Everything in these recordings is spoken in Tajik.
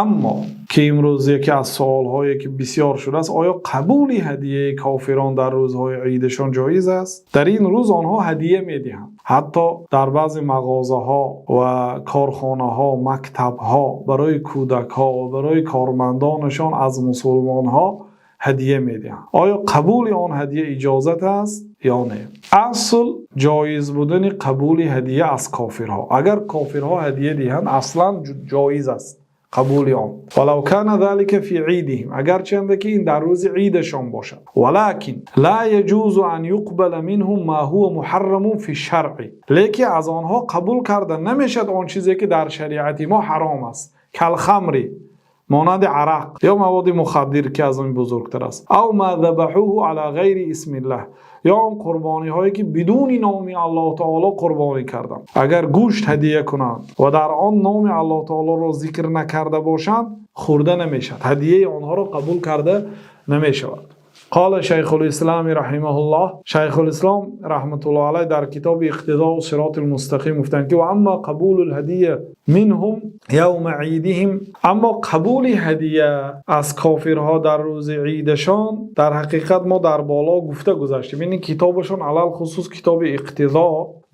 Аммо ки имрӯз яке аз саволҳое ки бисёр шудааст: оё қабули ҳадияи кофирон дар рӯзҳои иидашон ҷоиз аст? Дар ин рӯз онҳо ҳадия медиҳанд, ҳатто дар баъзе мағозаҳо ва корхонаҳо, мактабҳо барои кӯдакон ва барои кормандонашон аз мусулмонҳо ҳадия медиҳанд. Оё қабули он ҳадия иҷоза аст ё не? Асл ҷоиз будани қабули ҳадия аз кофирҳо. Агар кофирҳо ҳадия диҳанд, асло ҷоиз аст қабули он. وَلَوْ كَانَ ذَلِكَ فِي عِيدِهِمْ, агарчи ки ин дар рӯзи иидашон бошад. وَلَكِنْ لَا يَجُوزُ أَنْ يُقْبَلَ مِنْهُمْ مَا هُوَ مُحَرَّمٌ فِي الشَّرْعِ, лекин аз онҳо қабул карда намешавад он чизе ки дар шариати мо ҳаром аст. كَالْخَمْرِ, монанди арақ ё маводи мухаддир, ки аз он бузургтар аст. أَوْ مَا ذَبَحُوهُ عَلَى غَيْرِ اسْمِ اللَّهِ, ё он қурбониҳое ки бидуни номи Аллоҳи таъоло қурбонӣ карданд. Агар гӯшт ҳадия кунанд ва дар он номи Аллоҳи таъолоро зикр накарда бошанд, хӯрда намешавад, ҳадияи онҳоро қабул карда намешавад. قال شيخ الإسلام رحمه الله, Шайхулислом раҳматуллоҳи алайҳ дар китоби Иқтизои Сироти Мустақим гуфтанд ки وأما قبول الهدية منهم يوم عيدهم, аммо қабули ҳадия аз кофирҳо дар рӯзи иидашон, дар ҳақиқат мо дар боло гуфта гузаштем, ин китобашон, алалхусус китоби Иқтизо,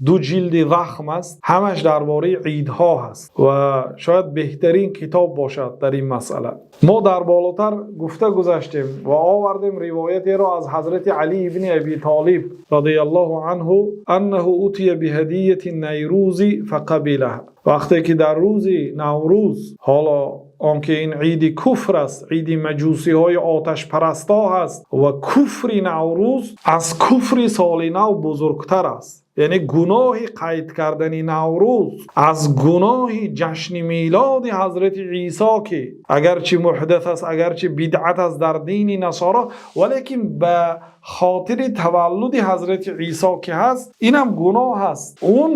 ду ҷилди захм аст, ҳамаш дар бораи иидҳо ҳаст ва шояд беҳтарин китоб бошад дар ин масъала. Мо дар болотар гуфта гузаштем ва овардем ривоятеро аз ҳазрати Алӣ ибни Абӣ Толиб رضي الله عنه أنه أتي بهدية النيروز فقبلها. Вақте ки дар рӯзи Наврӯз, ҳоло он ки ин иди куфр аст, иди маҷусиҳои оташпарастҳо ҳаст ва куфри Наврӯз аз куфри соли нав бузургтар аст, яъне гуноҳи қайд кардани Наврӯз аз гуноҳи ҷашни милоди ҳазрати Исо, ки агарчи муҳдас аст, агарчи бидъат аст дар дини насоро, валекин ба хотири таваллуди ҳазрати Исо ки ҳаст, инам гуноҳ аст. Он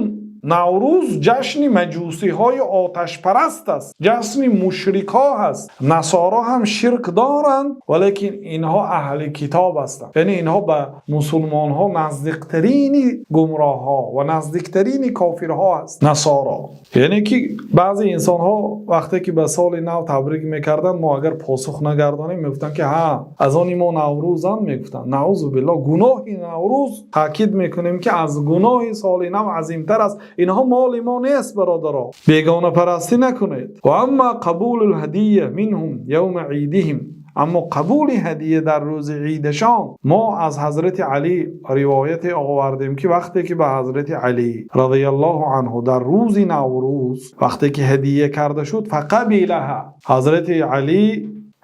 Наврӯз ҷашни маҷусиҳои оташпараст аст, ҷашни мушрикҳо ҳаст. Насоро ҳам ширк доранд, валекин инҳо аҳли китоб ҳастанд, яъне инҳо ба мусулмонҳо наздиктарини гумроҳҳо ва наздиктарини кофирҳо ҳаст насоро. Яъне ки баъзе инсонҳо вақте ки ба соли нав табрик мекарданд, мо агар посух нагардонем, мегуфтанд ки ҳа, аз они мо Наврӯзанд, мегуфтанд. Наъузу биллоҳ, гуноҳи Наврӯз, таъкид мекунем, ки аз гуноҳи соли нав азимтар аст. Инҳо моли мо нест, бародаро, бегонапарастӣ накунед. وأما قبول الهدية منهم يوم عيدهم, аммо қабули ҳадия дар рӯзи иидашон, мо аз ҳазрати Алӣ ривояте овардем, ки вақте ки ба ҳазрати Алӣ رضي الله عنه дар рӯзи Наврӯз вақте ки ҳадия карда шуд, فقبلها, ҳазрати Алӣ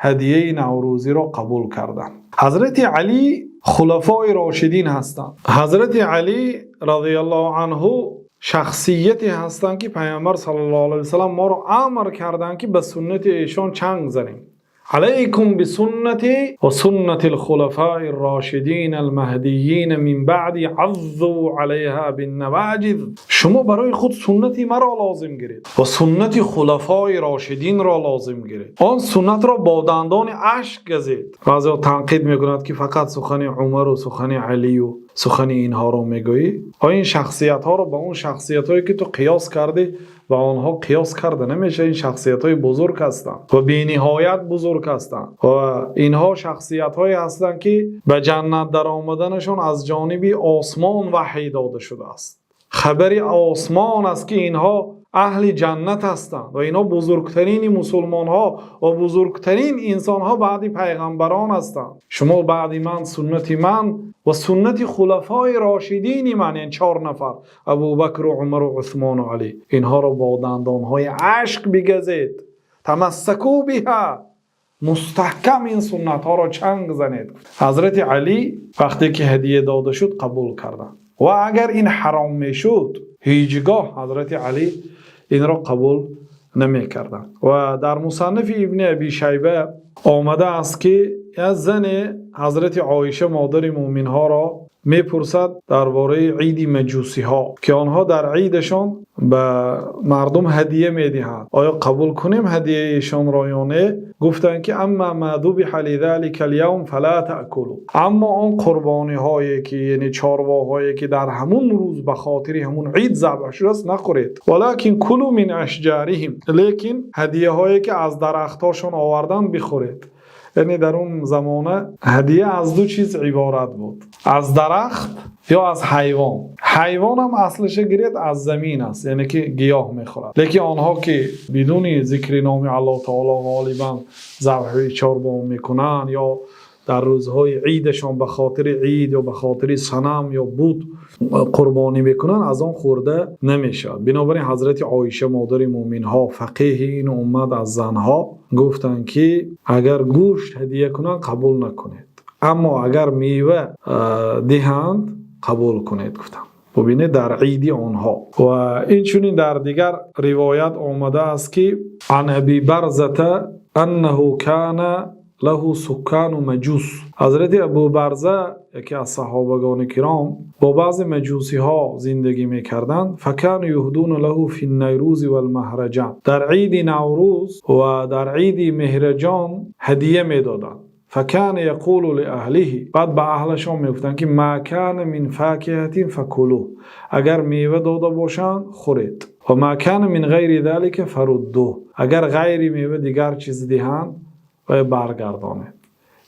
ҳадияи наврӯзиро қабул карданд. Ҳазрати Алӣ хулафои рошидин ҳастанд. Ҳазрати Алӣ رضي الله عنه шахсияте ҳастанд, ки Паёмбар صلى الله عليه وسلم моро амр карданд, ки ба суннати эшон чанг занем. عليكم بسنتي وسنة الخلفاء الراشدين المهديين من بعدي عضوا عليها بالنواجذ. Шумо барои худ суннати маро лозим гиред ва суннати хулафои рошидинро лозим гиред, он суннатро бо дандони ашк газед. Баъзеҳо танқид мекунанд, ки фақат сухани Умару сухани Алию сухани инҳоро мегӯӣ. Ин шахсиятҳоро ба он шахсиятҳое ки ту қиёс кардӣ, ба онҳо қиёс карда намешавад. Ин шахсиятҳои бузург ҳастанд ва бениҳоят бузург ҳастанд ва инҳо шахсиятҳое ҳастанд, ки ба ҷаннат даромаданашон аз ҷониби осмон ваҳй дода шудааст. Хабари осмон аст, ки инҳо аҳли ҷаннат ҳастанд ва инҳо бузургтарини мусулмонҳо ва бузургтарин инсонҳо баъди пайғамбарон ҳастанд. Шумо баъди ман суннати ман ва суннати хулафои рошидини ман, яъне чор нафар, Абубакру Умару Усмону Алӣ, инҳоро бо дандонҳои ашк бигазед. تمسكوا بها, мустаҳкам ин суннатҳоро чанг занед. Ҳазрати Алӣ вақте ки ҳадия дода шуд, қабул карданд ва агар ин ҳаром мешуд, ҳеҷ гоҳ ҳазрати Алӣ инро қабул намекарданд. Ва дар Мусаннафи Ибни Аби Шайба омадааст, ки як зане ҳазрати Оиша, модари мӯъминҳоро Мепурсад дар бораи иди маҷусиҳо, ки онҳо дар идашон ба мардум ҳадя медиҳанд. Оё қабул кунем ҳадяи эшонро ё не? Гуфтанд, ки أما ما ذبح لذلك اليوم فلا تأكلوا. Аммо он қурбониҳое ки, яъне чорвоҳое ки дар ҳамун рӯз ба хотири ҳамун ид забҳ шудааст, нахӯред. ولكن كلوا من أشجارهم. Лекин ҳадияҳое ки аз дарахтҳошон овардан, бихӯред. Яъне дар он замона ҳадия аз ду чиз иборат буд: аз дарахт ё аз ҳайвон. Ҳайвонам аслиша гиред, аз замин аст, яъне ки гиёҳ мехӯрад. Лекин онҳо ки бидуни зикри номи Аллоҳу таоло ғолибан забҳи чорво мекунанд ё дар рӯзҳои идашон ба хотири ид ё ба хотири санам ё бут қурбонӣ мекунанд, аз он хӯрда намешавад. Бинобар ин ҳазрати Оиша, модари мӯъминҳо, фақеҳи ин уммат аз занҳо, гуфтанд, ки агар гӯшт ҳадия кунанд, қабул накунед, аммо агар мева диҳанд, қабул кунед, гуфтанд. Бубинед, дар иди онҳо. Ва инчунин дар дигар ривоят омадааст, ки عن أبي برزة أنه كان له سكان مجوس. Ҳазрати Абу Барза, яке аз саҳобагони киром, бо баъзе маҷусиҳо зиндагӣ мекарданд. فكانوا يهدون له في النيروز والمهرجان. Дар иди Наврӯз ва дар иди Меҳраҷон ҳадия медоданд. فكان يقول لأهله. Баъд ба аҳлашон мегуфтанд, ки ما كان من فاكهة فكلوه. Агар мева дода бошанд, хӯред. وما كان من غير ذلك فردوه. Агар ғайри мева дигар чиз диҳанд, вай баргардонед,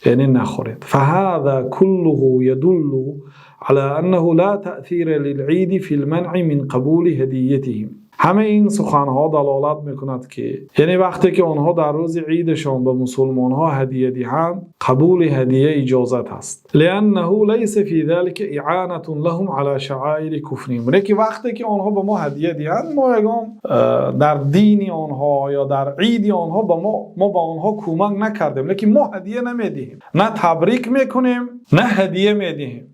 яъне нахӯред. فهذا كله يدل على أنه لا تأثير للعيد في المنع من قبول هديتهم. Ҳамаи ин суханҳо далолат мекунад, ки яъне вақте ки онҳо дар рӯзи идашон ба мусулмонҳо ҳадия диҳанд, қабули ҳадия иҷозат аст. لأنه ليس في ذلك إعانة لهم على شعائر كفرهم. Лекин вақте ки онҳо ба мо ҳадия диҳанд, мо ягон дар дини онҳо ё дар иди онҳо ба мо ба онҳо кӯмак накардем, лекин мо ҳадия намедиҳем, на табрик мекунем, на ҳадия медиҳем.